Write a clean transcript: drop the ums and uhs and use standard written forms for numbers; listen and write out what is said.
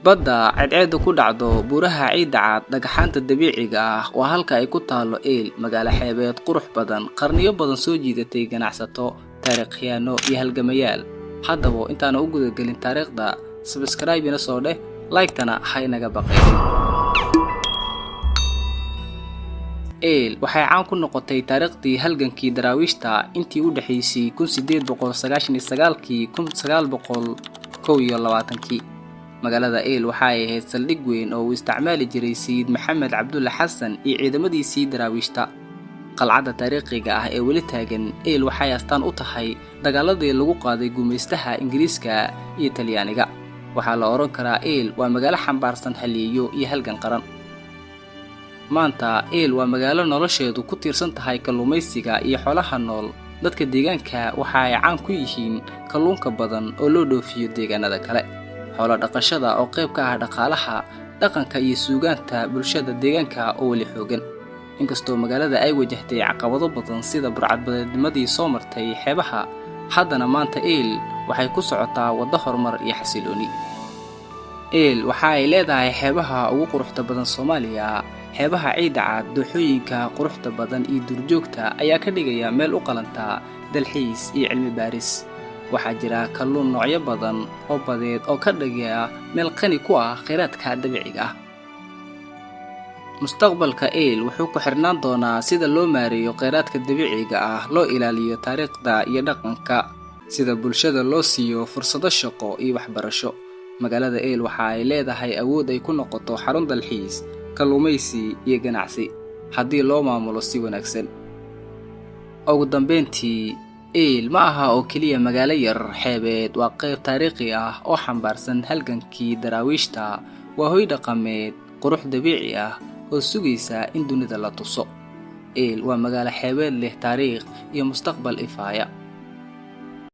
Badda cadceeddu ku dhacdo, buuraha ciidda cad, dhagxaanta dabiiciga ah waa halka ay ku taallo Eyl, magaalo xeebeed qurux badan, qarniyo badan soo jiidatay ganacsato, taariikhyahanno iyo halgamayaal. Haddaba intaana u gudagelin taariikhda, subscribe ina soo dheh, like-tana ha inaga baqaylin. Eyl waxay caan ku noqotay taariikhdii halgankii Daraawiishta intii u dhexaysay 1899kii 1921kii. Magaalada Eyl waxa ay ahayd saldhig weyn oo uu isticmaali jiray Sayid Maxamed Cabdulle Xasan iyo ciidamadiisii Daraawiishta. Qalcadda taariikhiga ah ee weli taagan Eyl waxay astaan u tahay dagaaladii lagu qaaday gumaystaha Ingiriiska iyo Talyaaniga. Waxaa la odhan karaa Eyl waa magaalo xambaarsan halyeeyo iyo halgan qaran. Maanta Eyl waa magaalo nolosheedu ku tiirsan tahay kalluumaysiga iyo xoolaha nool. Dadka deegaanka waxa ay caan ku yihiin kalluunka badan oo loo dhoofiyo deegaanada kale. Xoolo dhaqashada oo qayb ka ah dhaqaalaha, dhaqanka iyo suugaanta bulshada deegaanka oo weli xoogan. Inkastoo magaalada ay wajahday caqabado badan sida burcadbadeednimadii soo martay xeebaha, haddana maanta Eyl waxay ku socotaa waddo horumar iyo xasilooni. Eyl waxa ay leedahay xeebaha ugu quruxda badan Soomaaliya. Xeebaha ciidda cad, dooxooyinka quruxda badan iyo duurjoogta ayaa ka dhigaya meel u qalanta dalxiis iyo cilmi baaris. Waxaa jira kalluun noocyo badan oo badeed oo ka dhigaya meel qani ku ah kheyraadka dabiiciga ah. Mustaqbalka Eyl wuxuu ku xirnaan doonaa sida loo maareeyo kheyraadka dabiiciga ah, loo ilaaliyo taariikhda iyo dhaqanka, sida bulshada loo siiyo fursado shaqo iyo waxbarasho. Magaalada Eyl waxa ay leedahay awood ay ku noqoto xarun dalxiis, kalluumaysi iyo ganacsi haddii loo maamulo si wanaagsan. Ugu dambeyntii, Eyl ma aha oo keliya magaalo yar xeebeed, waa qayb taariikhi ah oo xambaarsan halgankii Daraawiishta, waa hoy dhaqameed, qurux dabiici ah oo sugaysa in dunida la tuso. Eyl waa magaalo xeebeed leh taariikh iyo mustaqbal ifaaya.